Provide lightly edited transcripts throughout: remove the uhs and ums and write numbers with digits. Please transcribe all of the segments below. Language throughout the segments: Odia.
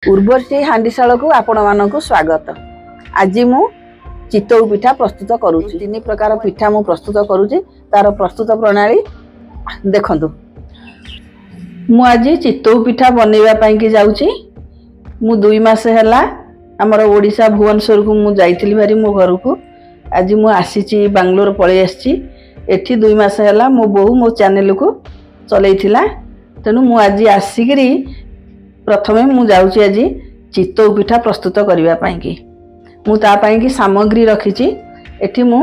ଉର୍ବଶୀ ହାଣ୍ଡିଶାଳକୁ ଆପଣମାନଙ୍କୁ ସ୍ୱାଗତ। ଆଜି ମୁଁ ଚିତଉ ପିଠା ପ୍ରସ୍ତୁତ କରୁଛି। ତିନି ପ୍ରକାର ପିଠା ମୁଁ ପ୍ରସ୍ତୁତ କରୁଛି, ତାର ପ୍ରସ୍ତୁତ ପ୍ରଣାଳୀ ଦେଖନ୍ତୁ। ମୁଁ ଆଜି ଚିତଉ ପିଠା ବନେଇବା ପାଇଁକି ଯାଉଛି। ମୁଁ 2 ମାସ ହେଲା ଆମର ଓଡ଼ିଶା ଭୁବନେଶ୍ୱରକୁ ମୁଁ ଯାଇଥିଲି ଭାରି ମୋ ଘରକୁ। ଆଜି ମୁଁ ଆସିଛି, ବାଙ୍ଗଲୋର ପଳେଇ ଆସିଛି। ଏଠି 2 ମାସ ହେଲା ମୋ ବୋହୂ ମୋ ଚ୍ୟାନେଲକୁ ଚଲେଇଥିଲା। ତେଣୁ ମୁଁ ଆଜି ଆସିକିରି ପ୍ରଥମେ ମୁଁ ଯାଉଛି ଆଜି ଚିତଉ ପିଠା ପ୍ରସ୍ତୁତ କରିବା ପାଇଁକି। ମୁଁ ତା ପାଇଁକି ସାମଗ୍ରୀ ରଖିଛି ଏଠି। ମୁଁ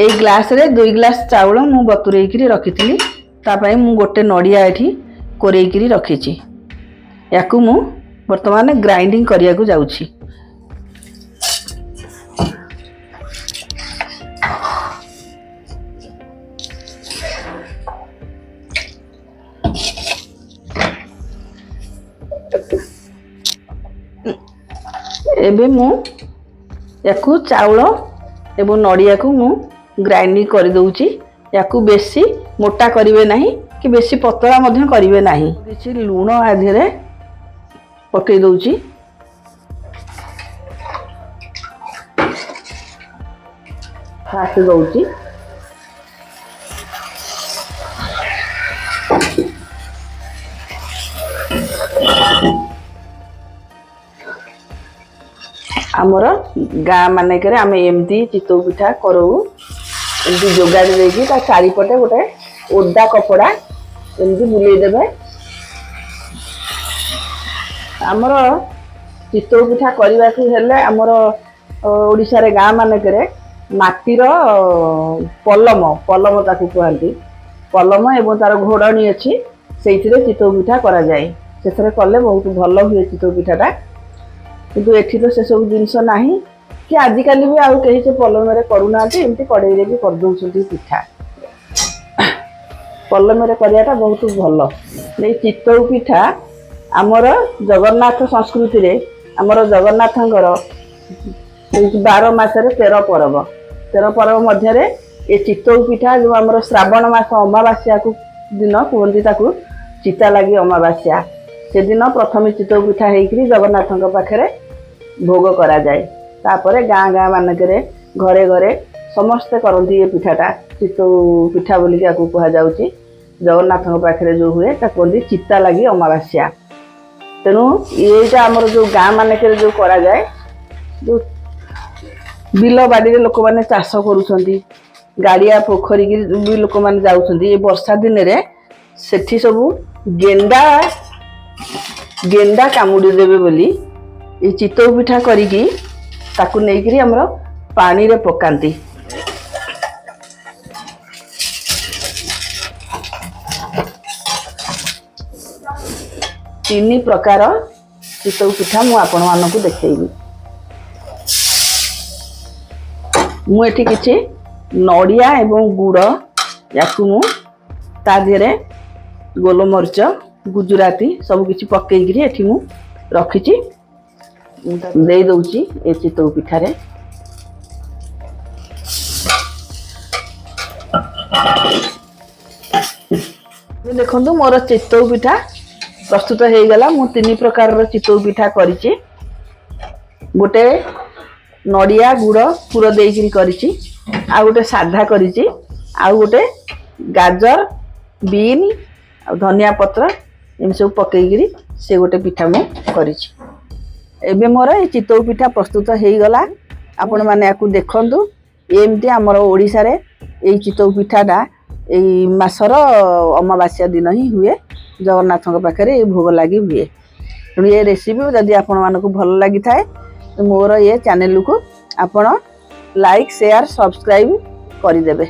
ଏଇ ଗ୍ଲାସରେ 2 ଗ୍ଲାସ ଚାଉଳ ମୁଁ ବତୁରେଇକିରି ରଖିଥିଲି। ତା ପାଇଁ ମୁଁ ଗୋଟେ ନଡ଼ିଆ ଏଠି କୋରେଇକିରି ରଖିଛି। ୟାକୁ ମୁଁ ବର୍ତ୍ତମାନ ଗ୍ରାଇଣ୍ଡିଙ୍ଗ କରିବାକୁ ଯାଉଛି। ଏବେ ମୁଁ ୟାକୁ ଚାଉଳ ଏବଂ ନଡ଼ିଆକୁ ମୁଁ ଗ୍ରାଇଣ୍ଡିଙ୍ଗ କରିଦେଉଛି। ୟାକୁ ବେଶୀ ମୋଟା କରିବେ ନାହିଁ କି ବେଶୀ ପତଳା ମଧ୍ୟ କରିବେ ନାହିଁ। କିଛି ଲୁଣ ଆ ଦେହରେ ପକାଇ ଦେଉଛି। ଫାଷ୍ଟ ଦେଉଛି। ଆମର ଗାଁ ମାନଙ୍କରେ ଆମେ ଏମିତି ଚିତଉ ପିଠା କରଉ। ଏମିତି ଯୋଗାଡ଼ି ଦେଇକି ତା ଚାରିପଟେ ଗୋଟେ ଓଦା କପଡ଼ା ଏମିତି ବୁଲେଇ ଦେବେ। ଆମର ଚିତଉ ପିଠା କରିବାକୁ ହେଲେ ଆମର ଓଡ଼ିଶାରେ ଗାଁ ମାନଙ୍କରେ ମାଟିର ପଲମ, ପଲମ ତାକୁ କୁହନ୍ତି, ପଲମ ଏବଂ ତାର ଘୋଡ଼ଣୀ ଅଛି, ସେଇଥିରେ ଚିତଉ ପିଠା କରାଯାଏ। ସେଥିରେ କଲେ ବହୁତ ଭଲ ହୁଏ ଚିତଉ ପିଠାଟା। କିନ୍ତୁ ଏଠି ତ ସେସବୁ ଜିନିଷ ନାହିଁ କି ଆଜିକାଲି ବି ଆଉ କେହି ସେ ପଲମରେ କରୁନାହାନ୍ତି। ଏମିତି କଡ଼େଇରେ ବି କରିଦେଉଛନ୍ତି ପିଠା। ପଲମରେ କରିବାଟା ବହୁତ ଭଲ। ଏଇ ଚିତଉ ପିଠା ଆମର ଜଗନ୍ନାଥ ସଂସ୍କୃତିରେ, ଆମର ଜଗନ୍ନାଥଙ୍କର 12 ମାସରେ 13 ପରବ। 13 ପରବ ମଧ୍ୟରେ ଏ ଚିତଉ ପିଠା ଯେଉଁ ଆମର ଶ୍ରାବଣ ମାସ ଅମାବାସ୍ୟାକୁ ଦିନ କୁହନ୍ତି ତାକୁ ଚିତା ଲାଗି ଅମାବାସ୍ୟା। ସେଦିନ ପ୍ରଥମେ ଚିତଉ ପିଠା ହେଇକିରି ଜଗନ୍ନାଥଙ୍କ ପାଖରେ ଭୋଗ କରାଯାଏ। ତାପରେ ଗାଁ ଗାଁ ମାନଙ୍କରେ ଘରେ ଘରେ ସମସ୍ତେ କରନ୍ତି ଏ ପିଠାଟା। ଚିତଉ ପିଠା ବୋଲିକି ଆକୁ କୁହାଯାଉଛି। ଜଗନ୍ନାଥଙ୍କ ପାଖରେ ଯେଉଁ ହୁଏ, ତାକୁ କୁହନ୍ତି ଚିତା ଲାଗି ଅମାବାସ୍ୟା। ତେଣୁ ଏଇଟା ଆମର ଯେଉଁ ଗାଁ ମାନଙ୍କରେ ଯେଉଁ କରାଯାଏ, ଯେଉଁ ବିଲ ବାଡ଼ିରେ ଲୋକମାନେ ଚାଷ କରୁଛନ୍ତି, ଗାଡ଼ିଆ ପୋଖରୀକି ବି ଲୋକମାନେ ଯାଉଛନ୍ତି ଏ ବର୍ଷା ଦିନରେ, ସେଠି ସବୁ ଗେଣ୍ଡା ଗେଣ୍ଡା କାମୁଡ଼ି ଦେବେ ବୋଲି ଏଇ ଚିତଉ ପିଠା କରିକି ତାକୁ ନେଇକିରି ଆମର ପାଣିରେ ପକାନ୍ତି। ତିନି ପ୍ରକାର ଚିତଉ ପିଠା ମୁଁ ଆପଣମାନଙ୍କୁ ଦେଖେଇବି। ମୁଁ ଏଠି କିଛି ନଡ଼ିଆ ଏବଂ ଗୁଡ଼, ୟାକୁ ମୁଁ ତା ଦେହରେ ଗୋଲମରିଚ, ଗୁଜୁରାତି ସବୁ କିଛି ପକେଇକିରି ଏଠି ମୁଁ ରଖିଛି। ମୁଁ ତାକୁ ଦେଇ ଦଉଛି ଏ ଚିତଉ ପିଠାରେ। ଦେଖନ୍ତୁ, ମୋର ଚିତଉ ପିଠା ପ୍ରସ୍ତୁତ ହେଇଗଲା। ମୁଁ ତିନି ପ୍ରକାରର ଚିତଉ ପିଠା କରିଛି। ଗୋଟେ ନଡ଼ିଆ ଗୁଡ଼ ପୁର ଦେଇକିରି କରିଛି, ଆଉ ଗୋଟେ ସାଧା କରିଛି, ଆଉ ଗୋଟେ ଗାଜର, ବିନ୍ ଆଉ ଧନିଆ ପତ୍ର ଏମିତି ସବୁ ପକେଇକିରି ସେ ଗୋଟେ ପିଠା ମୁଁ କରିଛି। ଏବେ ମୋର ଏଇ ଚିତଉ ପିଠା ପ୍ରସ୍ତୁତ ହେଇଗଲା। ଆପଣମାନେ ୟାକୁ ଦେଖନ୍ତୁ। ଏମିତି ଆମର ଓଡ଼ିଶାରେ ଏଇ ଚିତଉ ପିଠାଟା ଏଇ ମାସର ଅମାବାସ୍ୟା ଦିନ ହିଁ ହୁଏ। ଜଗନ୍ନାଥଙ୍କ ପାଖରେ ଏଇ ଭୋଗ ଲାଗି ହୁଏ। ତେଣୁ ଏ ରେସିପି ଯଦି ଆପଣମାନଙ୍କୁ ଭଲ ଲାଗିଥାଏ, ମୋର ଏ ଚ୍ୟାନେଲକୁ ଆପଣ ଲାଇକ୍, ସେୟାର, ସବସ୍କ୍ରାଇବ୍ କରିଦେବେ।